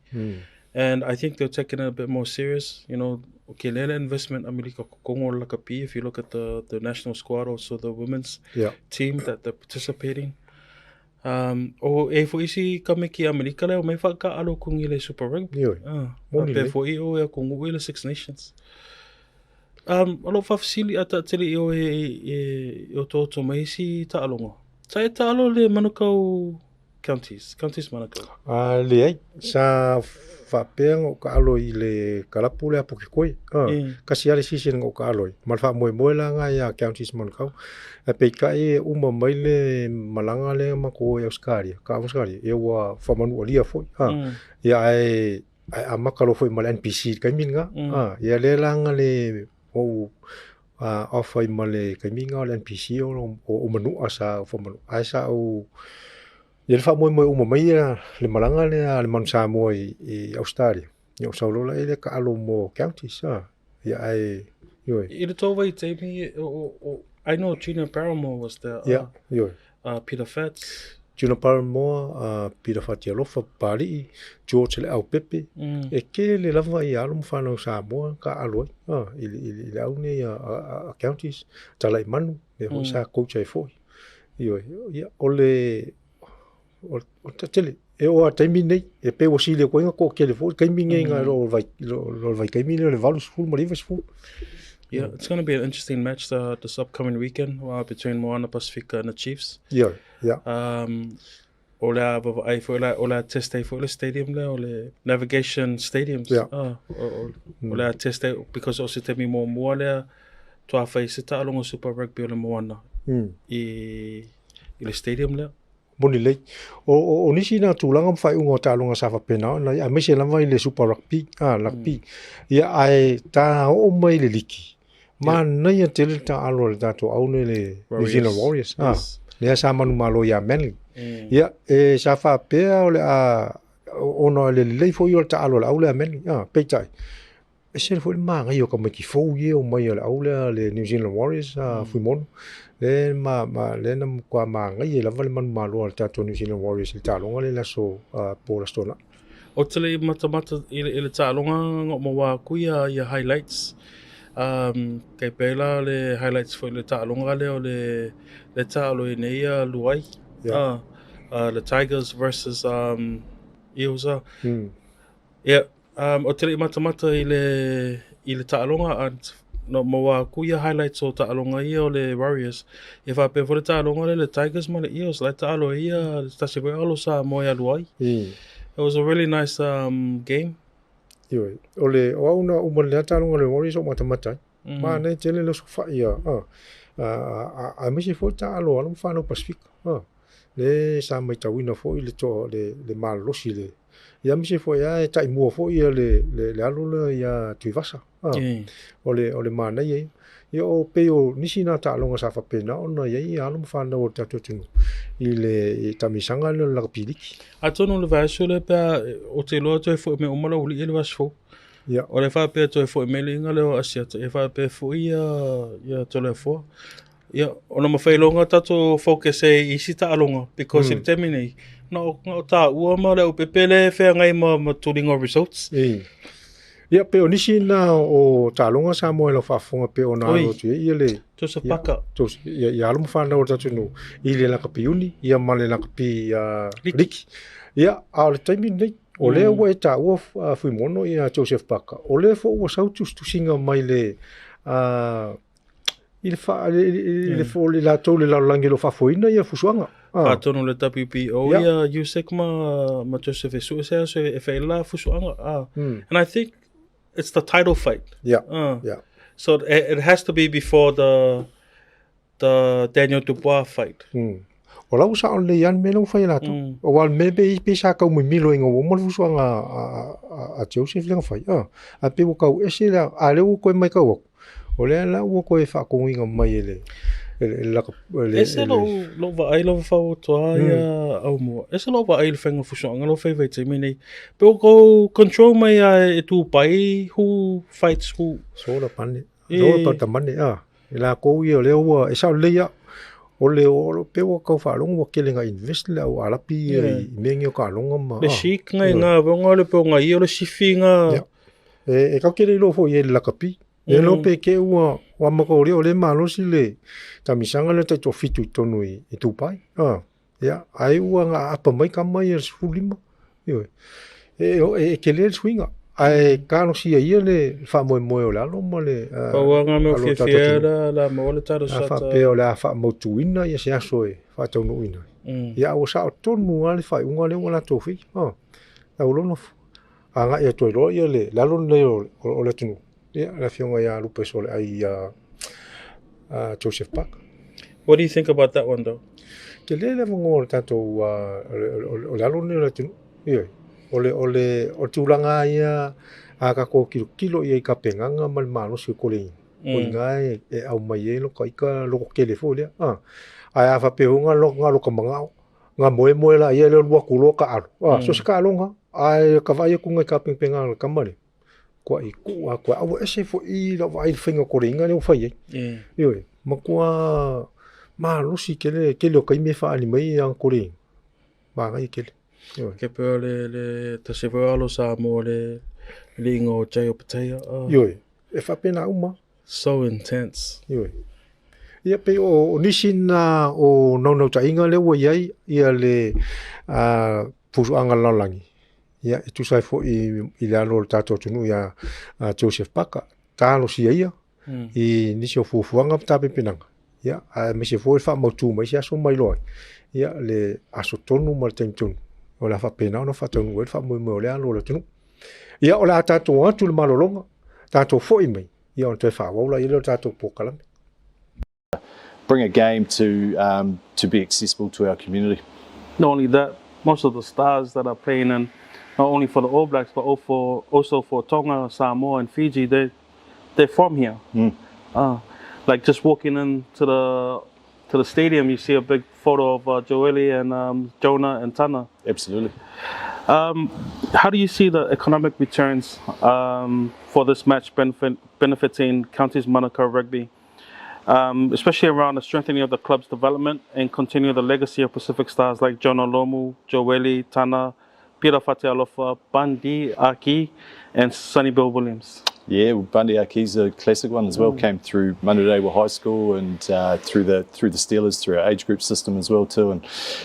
And I think they're taking it a bit more serious, you know, ke lele investment Amerika totonu o le lakapi, if you look at the national squad, also the women's team that they're participating. O e foi isi kamiki Amerika lea o mai whakaalo kungi le Super Rugby. Ioe. Moni Pe lelei. foi o e kongu i le Six Nations. O lou faafesili a taatele i oe i o tō mai isi taaloga. Sa e taalo le Manukau Counties, Counties Manukau. A leai, sa faapea ona ou taalo i le kalapu lea a Pukekohe. Tasi lava le season na ou taalo ai, ma le faamoemoe la lena ia Counties Manukau. Ae peitai e uma mai le malaga lea na matou o ai i Ausetalia, Ausetalia, ia ua faamanualia foi. Ia ae amata loa foi ma le NPC i le taimi lena. Ia lea la na le ou off ai ma le taimi lena o le NPC o Manua sa faamanua. Ae sa ou ia le faamoemoe uma mai le malaga lea a le Manu Samoa i Ausetalia. Ia ou sau loa lea taalo mo Counties. Ia ae, ioe. I le tō vaitaimi, I know Junior Paramore was there. Ia, ioe. Peter Fats. Junior Paramore, Peter Fatialofa, Papali'i, George Leaupepe. E tele lava ia alo ma fanau Samoa taalo ai i le au nei a Counties. Talaimanu, lea foi sa coach ai foi. Ioe, ia, o le tele. E oo lava i le taimi lenei, e pei ua sili atu ai ona toatele foi le taimi lenei nai lo le vaitaimi lea o le 80 ma le 90. Yeah, it's going to be an interesting match this upcoming weekend between Moana Pasifika and the Chiefs. Ioe, ia. O le a vaavaai foi la, o le a test ai foi le stadium lea, o le Navigation Stadiums. O le a test ai, because o se taimi muamua lea toa fai se taaloga Super Rugby o le Moana i le stadium lea. Moni lelei. O nisi na tulaga ma faaiuga o taaloga sa faapena ona i ai, aemaise lava i le Super Rugby, rugby. Ia, ae ta oo mai i le liki, manaia tele le taalo a le tatou au nei le New Zealand Warriors. Lea sa manumalo ia Manly. Ia, e sa faapea o le a, ona o le lelei foi o le taalo a le au lea a Manly. Peitai, ese foi le manaia o tamaiti fou ia e omai a le au lea le New Zealand Warriors Fuimaono. Le ma lea na matua manaia lava le manumalo a le tatou New Zealand Warriors i le taaloga lea i le aso po o le Aso Toonai. Ou te le i matamata i le taaloga na ou maua atu ia highlights. Kei pei la le highlights foi le taaloga lea o le taalo i nei ia Luai. The Tigers versus Eels. Ia, ou te le i matamata i le taaloga, na ou maua atu ia highlights o taaloga ia o le Warriors. Ia faapea foi le taaloga lea le Tigers ma le Eels, la e taalo ai ia se tasi foi alo Samoa ia Luai. It was a really nice game. Ioe, o le o au na uma le taaloga le Warriors o matamata ai. Manaia tele le osofai aemaise foi taalo a alo ma fanau Pasifika. Le sa matauina foi le toa le malolosi le ia aemaise foi lava e taimua foi ia le alo lea ia Tuivasa. O le manaia ia. Ia o pei o nisi na taaloga sa faapena ona i ai alo ma fanau o le tatou atunuu i le taamilosaga lea o le lakapi liki. Atonu le vaiaso lea pe a ou te iloa toe foi mai uma le aualii i le vaiaso fou. O le faapea toe foi mai le iga lea o Asiata, e faapea foi ia Toleafoa. Ia, ona mafai loa ona tatou focus ai i isi taaloga, because i le taimi nei, na o taua ma le aupepe lea e feagai ma tuliga o results. Ia, pe o nisi na o taaloga Samoa i lau faafofoga pe ona alo atu ai ia le Joseph Parker. Joseph, ia alo ma fanau o le tatou atunuu i le lakapi uni, ia ma le lakapi liki. Ia, a o le taimi lenei, o lea ua e taua Fuimaono ia Joseph Parker, o lea foi ua sau tusitusiga mai le i le fa i le fo le latou le lalolagi o lo o faafoeina ia fusuaga. Atonu le WBO ia Usyk ma Joseph e sue se aso e fai la fusuaga. And I think it's the title fight. So it has to be before the Daniel Dubois fight. O la ua sao lelei lava le mea lea ua fai e latou. Aua o le mea pei pei sa tau mimilo ina ua uma le fusuaga a Joseph lea na fai, ae pei ua tau ese le a o lea ua toe matau atu, o lea la ua toe faatonuina mai e le le Ese lou vaai lava fautuaga ia Aumua, ese lou vaai i le faiga o fusuaga lea ua fai i vaitaimi nei. Pe ua tou control mai lava e Dubai who fights who. Sola pane, sola patamane, E latou ia o lea ua, e sao lelei lava, o le pei ua tau faalogo ua tele ina invest le au Arapi ia i mea nei o taaloga ma... Le Sheik ngai nga avega le pe o ngai ia o le sifi nga... Ia. E tatou te le iloa foi i ai i le lakapi. E iloa pe te i ua amata o lea malosi le tamisaga lea taitoafitu i totonu i Dubai. Ia, ai ua na aapa mai tama ia i le 15, ioe. E tele le suiga, ae talosia ia le faamoemoe o le alo ma le Pau lava na mea fiafia ai la maua le talo sa. Faapea o le a faamautuina ia se aso e faataunuuina ai. Ia, a ua sao tonu lava le faaiuga lea ua latou faia. Lau lona agai atu ai loa le alo lenei o le atunuu, ia, le afioga ia Lupesoliai ia Joseph Parker. What do you think about that one though? Tele le avanoa o le tatou o le alo lenei o le atunuu. Ioe. O le o le o le tulaga ia a tatou tilotilo i ai i tapenaga ma le malosi o kolegiina, o i ina e aumai ai lota ita lototele foi lea. Ae a faapea foi na o lota manao, na moemoe laia lea alu atu loa taalo, so o se taaloga lava. Ae ota vaai atu i tapenapenaga a le tama lea, matuai tuu atu lava. Ae ua ese foi lau vaai i le faiga o kolegiina lea ua fai ai. Ioe, matua malosi tele le tele o taimi e faaali mai ai ana kolegiina, manaia tele. Ioe. Ke pei o le tasi foi o alo Samoa le liiga o Jay Opetaia. Ioe, e faapena uma. So intense. Ioe. Ia pei o nisi na o naunautaiga lea ua i ai ia le fusuaga lalolagi, ia e tusa ai foi i le alo o le tatou atunuu ia Joseph Parker, talosia ia i nisi o fuafuaga ma tapenapenaga, ia aemaise foi le faamautu mai se aso ma iloa ai, ia le aso tonu ma le taimi tonu o le a faapena ona faataunuu ai le faamoemoe o le alo o le atunuu. Ia o le a tatou o atu i le malologa, tatou foi mai, ia ona toe faaauau laia lea o le tatou polokalame. Bring a game to um to be accessible to our community. Not only that, most of the stars that are playing in, not only for the All Blacks, but also for Tonga, Samoa and Fiji, they, they're from here. Mm. Like just walking into the to the stadium, you see a big photo of Joeli and Jonah and Tana. Absolutely. How do you see the economic returns for this match benefit, benefiting Counties Manukau Rugby, especially around the strengthening of the club's development and continue the legacy of Pacific stars like Jonah Lomu, Joeli, Tana, Peter Fatialofa, Bundee Aki, and Sonny Bill Williams? Yeah, well, Bundee Aki's a classic one as well. Came through Manurewa High School and through the through the Steelers, through our age group system as well too, and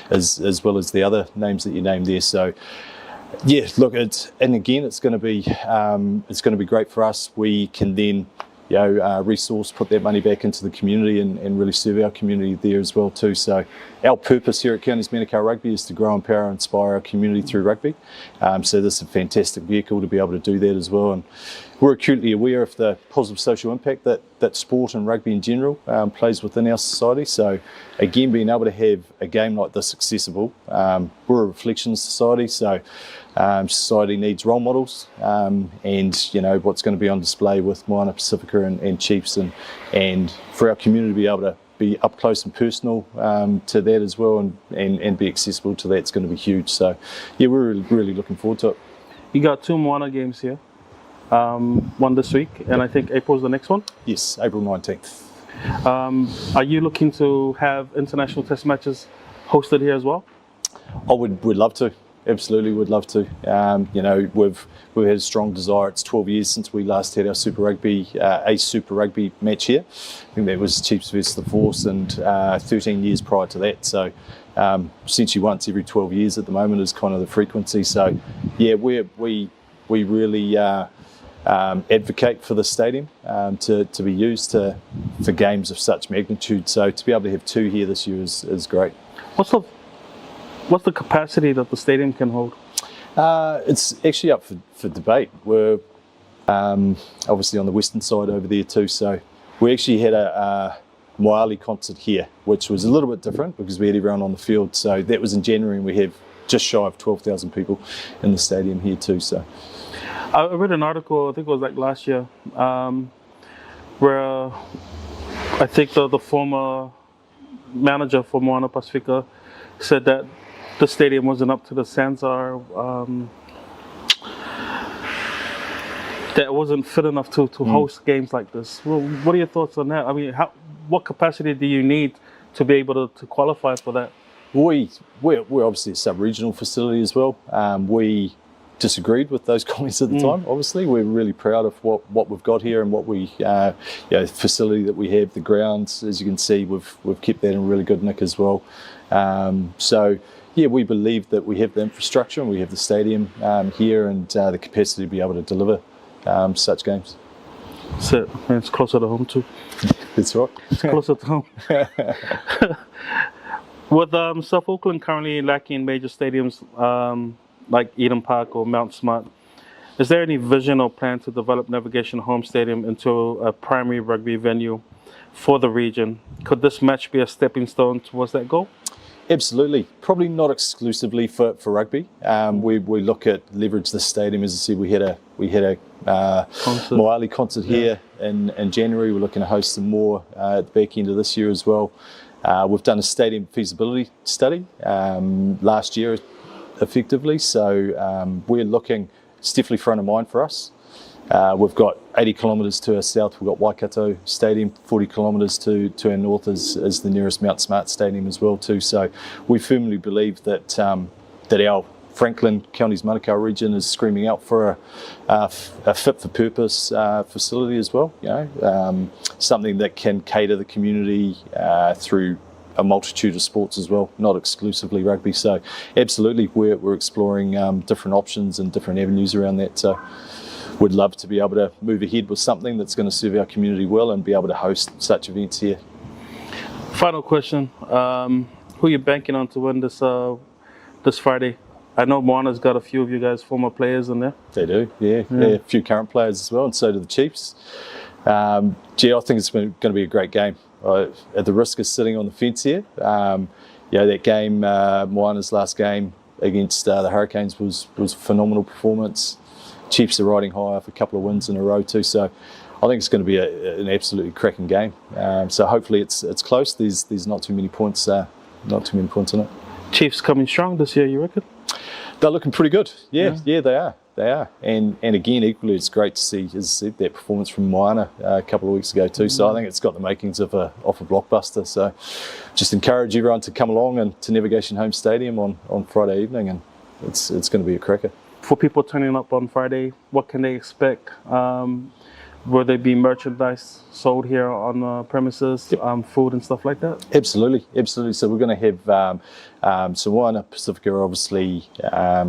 as as well as the other names that you named there. So, yeah, look, it's and again, it's going to be it's going to be great for us. We can then you know, resource, put that money back into the community and, and really serve our community there as well too. So our purpose here at Counties Manukau Rugby is to grow, empower, and inspire our community through rugby. So this is a fantastic vehicle to be able to do that as well. And we're acutely aware of the positive social impact that, that sport and rugby in general plays within our society. So again, being able to have a game like this accessible, we're a reflection society, so society needs role models, and you know what's going to be on display with Moana Pasifika and, and Chiefs, and and for our community to be able to be up close and personal to that as well, and, and, and be accessible to that is going to be huge. So, yeah, we're really, really looking forward to it. You got two Moana games here. One this week, and I think April's the next one. Yes, April 19th. Are you looking to have international test matches hosted here as well? I would would love to. Absolutely, would love to. You know, we've we've had a strong desire. It's 12 years since we last had our Super Rugby a Super Rugby match here. I think that was Chiefs versus the Force, and 13 years prior to that. So, essentially once every 12 years at the moment is kind of the frequency. So, yeah, we we we really. Advocate for the stadium to, to be used to, for games of such magnitude. So to be able to have two here this year is, is great. What's the what's the capacity that the stadium can hold? It's actually up for, for debate. We're obviously on the western side over there too. So we actually had a, Moale concert here, which was a little bit different because we had everyone on the field. So that was in January, and we have just shy of 12,000 people in the stadium here too. So I read an article, I think it was like last year, where I think the former manager for Moana Pasifika said that the stadium wasn't up to the SANZAAR, that it wasn't fit enough to host games like this. Well, what are your thoughts on that? I mean, what capacity do you need to be able to qualify for that? We're obviously a sub-regional facility as well. We disagreed with those comments at the time, obviously. We're really proud of what we've got here and what we, facility that we have, the grounds, as you can see, we've kept that in really good nick as well. We believe that we have the infrastructure and we have the stadium here and the capacity to be able to deliver such games. So it's closer to home too. That's right. It's closer to home. With South Auckland currently lacking major stadiums like Eden Park or Mount Smart, is there any vision or plan to develop Navigation Home Stadium into a primary rugby venue for the region? Could this match be a stepping stone towards that goal? Absolutely. Probably not exclusively for rugby. We look at leverage the stadium. As I said, we had a Concert. Moale concert here in January. We're looking to host some more at the back end of this year as well. We've done a stadium feasibility study last year, effectively. So we're looking, it's definitely front of mind for us. We've got 80 kilometres to our south, we've got Waikato Stadium, 40 kilometres to our north is the nearest Mount Smart Stadium as well too. So we firmly believe that that our Franklin Counties Manukau region is screaming out for a fit for purpose facility as well. You know, something that can cater the community through a multitude of sports as well, not exclusively rugby. So absolutely, we're exploring different options and different avenues around that. So we'd love to be able to move ahead with something that's going to serve our community well and be able to host such events here. Final question. Who are you banking on to win this Friday? I know Moana's got a few of you guys former players in there. They do, yeah. A few current players as well, and so do the Chiefs. I think it's going to be a great game. At the risk of sitting on the fence here, that game, Moana's last game against the Hurricanes was a phenomenal performance. Chiefs are riding high off a couple of wins in a row too, so I think it's going to be an absolutely cracking game. So hopefully it's close. There's not too many points, not too many points in it. Chiefs coming strong this year, you reckon? They're looking pretty good. Yeah, yeah, they are. They are. And again, equally, it's great to see, as I said, that performance from Moana a couple of weeks ago too. So I think it's got the makings of a blockbuster. So just encourage everyone to come along and to Navigation Home Stadium on Friday evening, and it's going to be a cracker. For people turning up on Friday, what can they expect? Will there be merchandise sold here on the premises, yep. Food and stuff like that? Absolutely, absolutely. So we're going to have so Moana Pasifika are obviously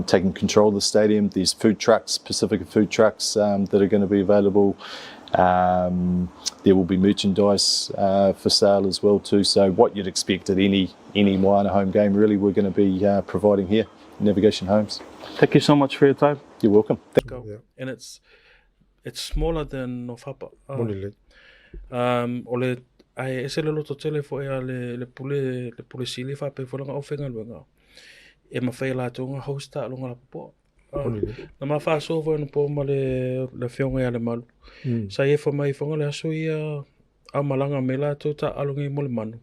taking control of the stadium. There's food trucks, Pasifika food trucks that are going to be available. There will be merchandise for sale as well too. So what you'd expect at any Moana home game, really, we're going to be providing here, Navigation Homes. Thank you so much for your time. You're welcome. Go. Yeah. And it's smaller than Nofapa. O le ai ese le loto tele fo e le pule sili fa pe fo nga ofenga luenga. E mawhai la tonga hosta longa la popo. Na ma fa so fo no po ma le fionga ya le malu. Sa e fo mai fonga le aso ia a malanga mela tota alongi mo le manu.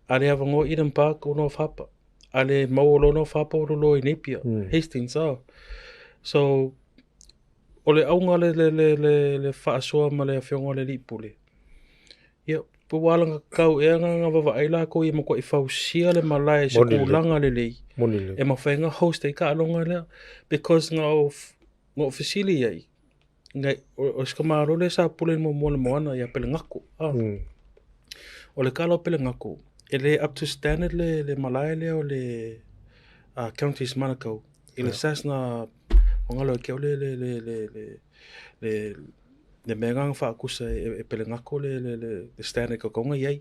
Ale avango Eden Park o Nofapa. Ale mau lo Nofapa o lo i Napier. Hastings. So o le aunga le whaasoa ma le awhionga le lipule. Ia, po walanga kau e anga ngā wawa aila ko i mako i whausia le malae se kūlanga le lei. E mawhainga host e ka alonga lea. Because ngā o fisili iai, o skamaro le sa pule mo mo le moana ia pele ngako. O le kala o pele ngako, e le up to standard le malae lea o le Counties Manukau. I le sasna o ke o le mea ngā whaakusa e pele ngako le standard ka konga iai.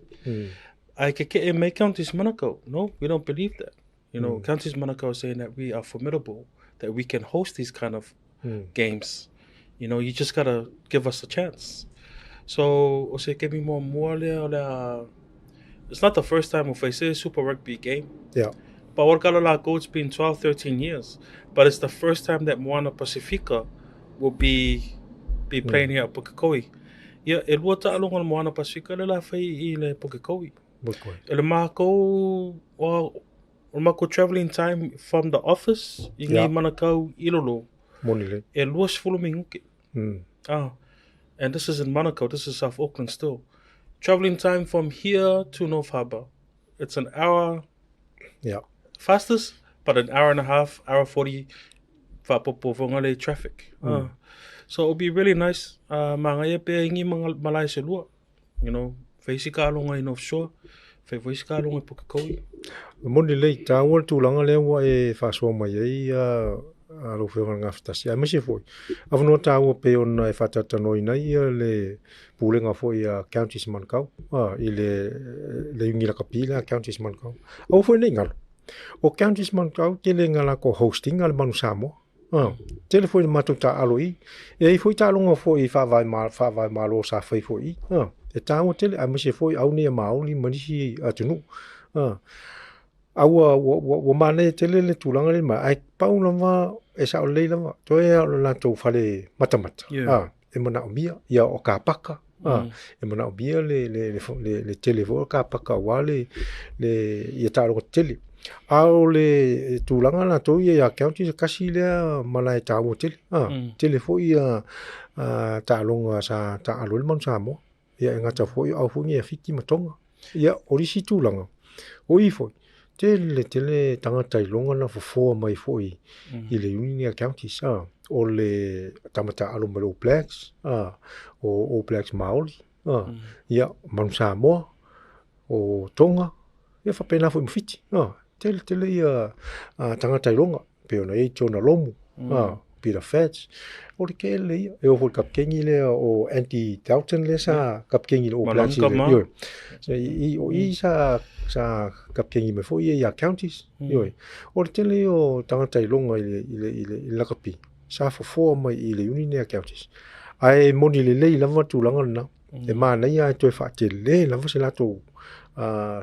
Ai ke ke e mei Counties Manukau. No, we don't believe that. You know, Counties Manukau is saying that we are formidable, that we can host these kind of games. You know, you just gotta give us a chance. So o se kemi muamua lea o le a It's not the first time we fai se Super Rugby game. Yeah. But what kala lākou, it's been 12, 13 years. But it's the first time that Moana Pasifika will be be playing here at Pukekohe. Ia, e lua taaloga o le Moana Pasifika lea o le a fai i le Pukekohe. Pukekohe. E le mākou, o le mākou travelling time from the office i ngei Manukau i lalo. Moni lelei. E 20 minute. Ah, and this is in Manukau, this is South Auckland still. Travelling time from here to North Harbour, it's an hour fastest, but an hour and a half, hour 40 faapopo fo le traffic. So it'll be really nice. Magaia pe ingi malae se lua. You know, fai isi taaloga i North Shore, fai foi isi taaloga i Pukekohe. Moni lelei, taua le tulaga lea ua e faasoa mai ai lau Afioga i le Gafatasi, aemaise foi avanoa taua pei ona e faatalatalanoaina ai le pulega foi a Counties Manukau i le iuni lakapi lea a Counties Manukau. Aua foi ne i galo, o Counties Manukau tele ina latou host ina le Manu Samoa. Tele foi ina matou taaalo i i. E i ai foi taaloga foi faavae malo sa fai foi i i. E taua tele aemaise foi au nei a Māori ma nisi atunuu. A ua ua manaia tele le tulaga lea ae pau lava e sao lelei lava toe lava o le latou fale matamata e manaomia ia o kapaka e manaomia le tele foi o kapaka aua le ia taaloga tetele. A o le tulaga latou ia ia Counties e tasi lea malae taua tele tele foi ia taaloga sa taaalo ai le Manu Samoa. Ia e gata foi o au foi nei a Fiti ma Tonga. Ia o le isi tulaga, o i foi, tele tele tagata iloga na fofoa mai foi i le Union Counties, o le tama taaalo mai le All Blacks, o All Blacks Maori, ia Manu Samoa, o Tonga, ia faapena foi ma Fiti, tele tele ia tagata iloga, pei ona i ai Jonah Lomu, Peter Fats, o le tele ia. E oo foi i le kapikeni lea o Andy Dalton lea sa kapikeni i le All Blacks. Ioe. So, o i sa kapikeni mai foi ia ia Counties. Ioe. O le tele ia o tagata iloga i le lakapi, sa fofoa mai i le iuni nei a Counties. Ae moni lelei lava le tulaga lena. E manaia ae toe faatele lava se latou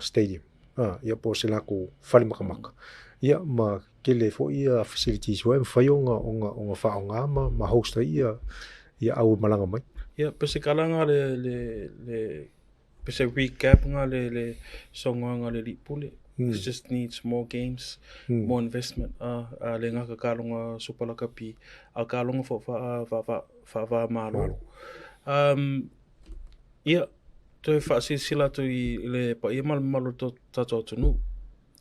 stadium. Ia po o se latou fale makamaka. Ia ma tele foi ia facilities foi e mafai ona faaaoga ma host ai ia au e malaga mai. Ia, pe se kalaga le pe se recap nga le saunoaga a le alii pule. It just needs more games, more investment. Le gata taaloga Super Lakapi, a o taaloga foi faava-malo. Ia, toe faasilasila atu i le paia ma le mamalu o le tatou atunuu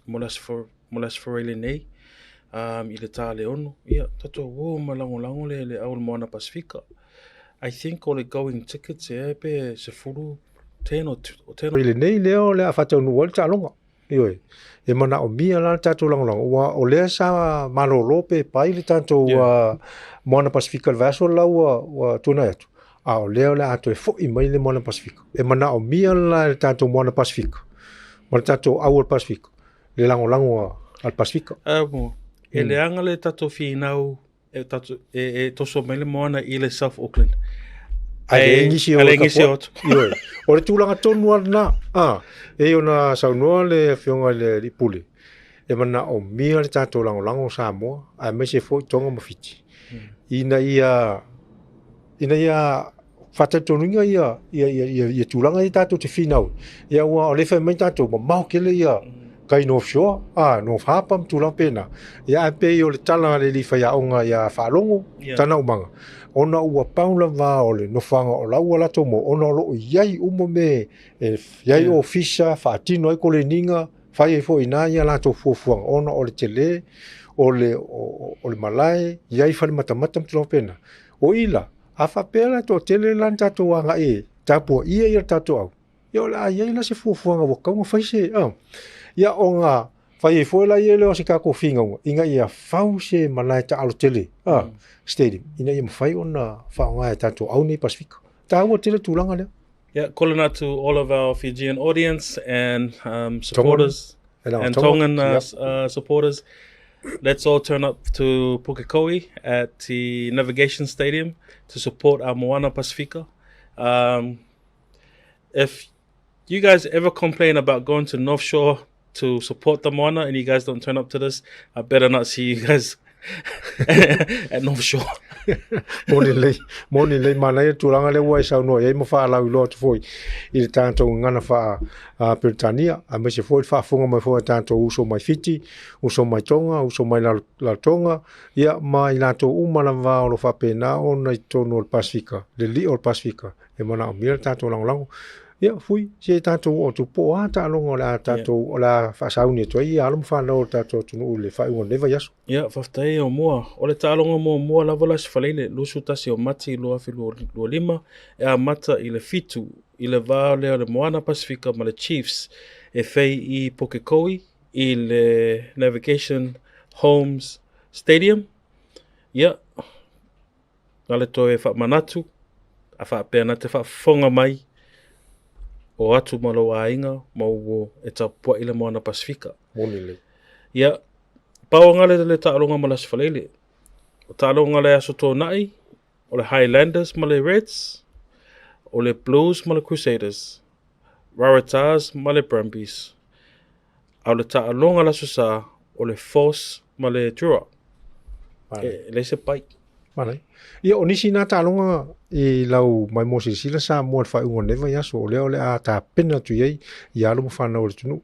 mo le Aso mo le Aso Faraile nei i le ta le 6, ia, tatou o ma lagolago le le au o le Moana Pasifika. I think o le going tickets ea pe 10, 10 or 10 I lenei lea o le a faataunuu ai le taaloga. Ioe. E manaomia la le tatou lagolago, aua o lea sa malolo pe pai le tatou Moana Pasifika i le vaiaso la ua tuanai atu, a o lea o le a toe foi mai le Moana Pasifika. E manaomia la e le tatou Moana Pasifika ma le tatou au o le Pasifika le lagolago a le Pasifika. E leaga le tatou finau e, tatou, e, e toso mai le moana i le South Auckland. Ae leai nisi o nisi o atu. Ioe. O le tulaga tonu lava lena. Ah, e ona saunoa le afioga i le alii pule, e manaomia le tatou lagolago o Samoa, aemaise foi Tonga ma Fiti, ina ia ina ia faatalitonuina ia ia ia ia, ia tulaga ia tatou te finau. Ia aua o lea e fai mai tatou mamao tele ia kai North Shore, a North Harbour ma tulaga pena. Ia ae pei o le tala a le alii faiaoga ia Faalogo, tana umaga, ona ua pau lava o le nofoaga o la ua latou mo, ona o lo o i ai uma me e i ai ofisa, faatino ai koleniga, fai ai foi i ina ia latou fuafuaga, ona o le tele o le, o le malae, i ai fale matamata ma tulaga faapena. O i la, a faapea la e toatele la ni tatou agai e tapuaia ia le tatou au, ia o le a i ai la se fuafuaga ua tatau ona fai se, ia ona fai ai foi la ia lea o se tatou finauga, ina ia fau se malae taalo tele, stadium, ina ia mafai ona faaaoga e tatou au nei Pasifika. Taua tele tulaga lea. Yeah, calling out to all of our Fijian audience and supporters Tongan. and Tongan supporters. Let's all turn up to Pukekohe at the Navigation Stadium to support our Moana Pasifika. If you guys ever complain about going to North Shore to support the Moana and you guys don't turn up to this, I better not see you guys at North Shore. Moni lelei, moni lelei, manaia le tulaga lea ua e saunoa i ai ma faalauiloa atu foi i le tatou gagana faa Peretania, aemaise foi le faafofoga mai foi a tatou uso mai Fiti, uso mai Tonga, uso mai Rarotonga, ia ma i latou uma lava o lo o faapena ona i totonu o le Pasefika, le li'o o le Pasefika, e manaomia le tatou lagolago. Ia, Fui, se i tatou oo atu po o a taaloga o le a tatou, o le a faasauni atu ai alo ma fanau o le tatou atunuu i le faaiuga o lenei vaiaso. Ia, faafetai Aumua. O le taaloga muamua lava la Sefaleile, 21 o Mati 2025, e amata i le 7 i le va lea o le Moana Pasefika ma le Chiefs e fei i Pukekohe i le Navigation Homes Stadium. Ia, na le toe faamanatu, a faapea na te faafofoga mai, o atu ma lou aiga ma ua e tapuai le Moana Pasefika. Moni lelei. Ia, pau anga le, le taaloga ma le Aso Faraile. O taaloga le Aso Toonai, o le Highlanders ma le Reds, o le Blues ma le Crusaders, Waratahs ma le Brumbies. A o le taaloga le Aso Sa, o le Force ma le Drua. E, e leai se pai. Manaia. Ia, o nisi na taaloga i lau maimoa silasila Samoa i le faaiuga o lenei vaiaso, o lea o le a tapena atu i ai i alo ma fanau a le atunuu.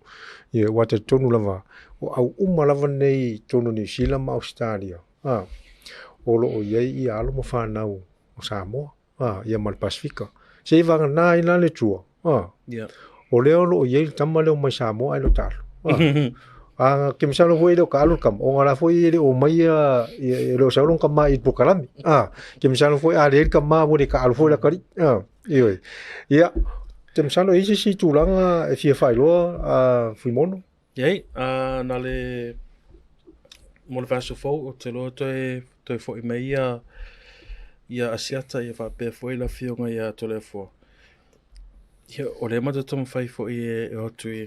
Ia, aua e talitonu lava, o au uma lava nei i totonu o Niu Sila ma Ausetalia, a, o lo o i ai ia alo ma fanau o Samoa, a, ia ma le Pasefika. Se i vagana ai la le Atua, a, yeah. o lea o lo o i ai le tama lea o mai Samoa ae le o taalo. A, a ke masalo foi e le o taalo le tama, ona la foi e le o mai ia, e le o sau lona tama i le polokalame. A, ke masalo foi a leai le tama ua le taalo foi le atalii. A, ioe. Ia, te masalo e i ai se isi tulaga e fia faailoa, a, Fuimono? Iai, a, na le mo le vaiaso fou, ou te iloa toe, toe foi mai ia, ia Asiata, ia faapea foi le afioga ia Toleafoa. Ia, o lea matou taumafai foi e, e o atu i,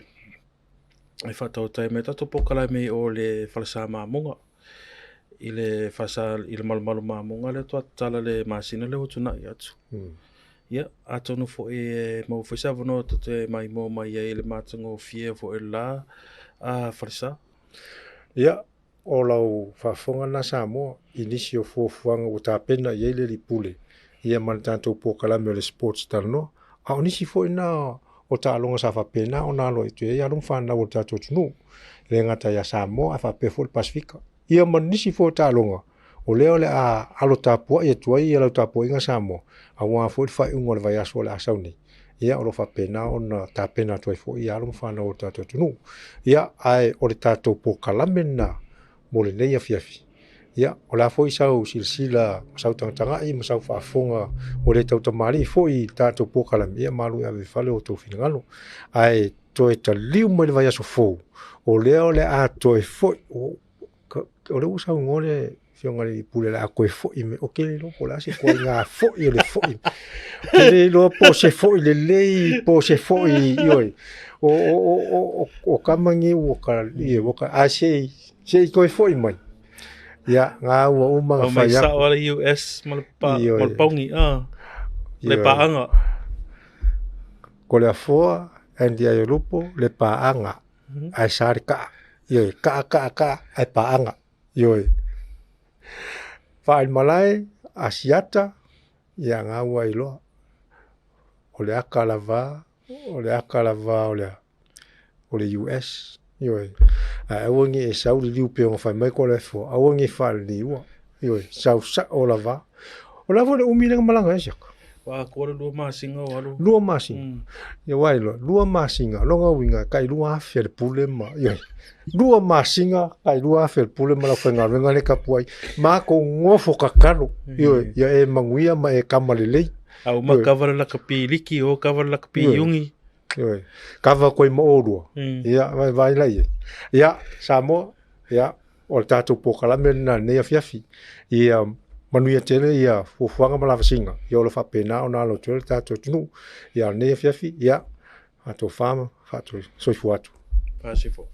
e faatautai mai tatou polokalame o le falesa mamoga. I le falesa, i le malumalu mamoga lea faatoa tatala le masina lea ua tuanai atu. Mm. Ia, atonu foi e maua foi se avanoa tou te maimoa mai ai i le matagofie foi o le la a Falesa. Ia, o lau faafofoga lena Samoa i nisi o fuafuaga ua tapena i ai le Alii Pule ia ma le tatou polokalame o le Sports Talanoa, a o nisi foi na o taaloga sa faapena ona alo atu i ai alo ma fanau a le tatou atunuu, e le gata ia Samoa ae faapea foi le Pasefika. Ia ma nisi foi o taaloga, o lea o le a alo tapuai atu ai lau tapuaiga Samoa, aua foi le faaiuga o le vaiaso o le a sau nei. Ia, o lo o faapena ona tapena atu ai foi alo ma fanau o le tatou atunuu. Ia, ae o le tatou polokalame lena mo lenei afiafi. Ia, o le a foi sau silasila ma sau tagatagai ma sau faafofoga ua le tautamalii foi i le tatou polokalame, ia malu e ave i fale o outou finagalo. Ae toe taliu mai le vaiaso fou, o lea o le a toe foi, o lea ua saunoa le afioga i le Pule o le a toe foi mai, ou te le iloa po o le a se ituaiga foi o le foi. Ou te le iloa po o se foi lelei, po o se foi, ioe. O, o, o, o, o, o tama nei ua ka, ioe, ua ka, ae se i, se i toe foi mai. Ia, ngā ua uma na O mai whai aku. sao a le US ma le, pa, Ioe. ma le paungi, ah. Le Ioe. paaga. Ko le afoa, Andy Aiolupo, le paaga, ae sa le kaa. Ioe, kaa, kaa, kaa, ae paaga. Ioe. Faalimalae, Asiata, ia ngā ua iloa. O le aka lava, o le aka lava o le, o le US. Ioe. Ae aua ne i e sau liliu pei ona fai mai ko le afoa, aua ne i faaliliua. Ioe, sau sao lava. O le a foi le umi lea na malaga ai siaka? Ua atoa le 2 masina o alu. 2 masina. Ia ua iloa, 2 masina, lona uiga e tai 2,000 le pule ma, ioe. 2 masina, tai 2,000 le pule ma le aufaigaluega lea e tapuai. Matou nofo tatalo, ioe, ia e manuia ma e kama lelei. A uma kava le lakapi liki, o kava le lakapi iugi. Ioe. Kava atu ai ma oulua. Ia, vaivai la i ai. Ia, Samoa, ia, o le tatou polokalame lena i lenei afiafi. Ia manuia tele ia fuafuaga ma lavasiga, ia o lo o faapena ona alo atu ai le tatou atunuu. Ia, o lenei afiafi, ia, faatofa ma faatosoifua atu. Faasifo.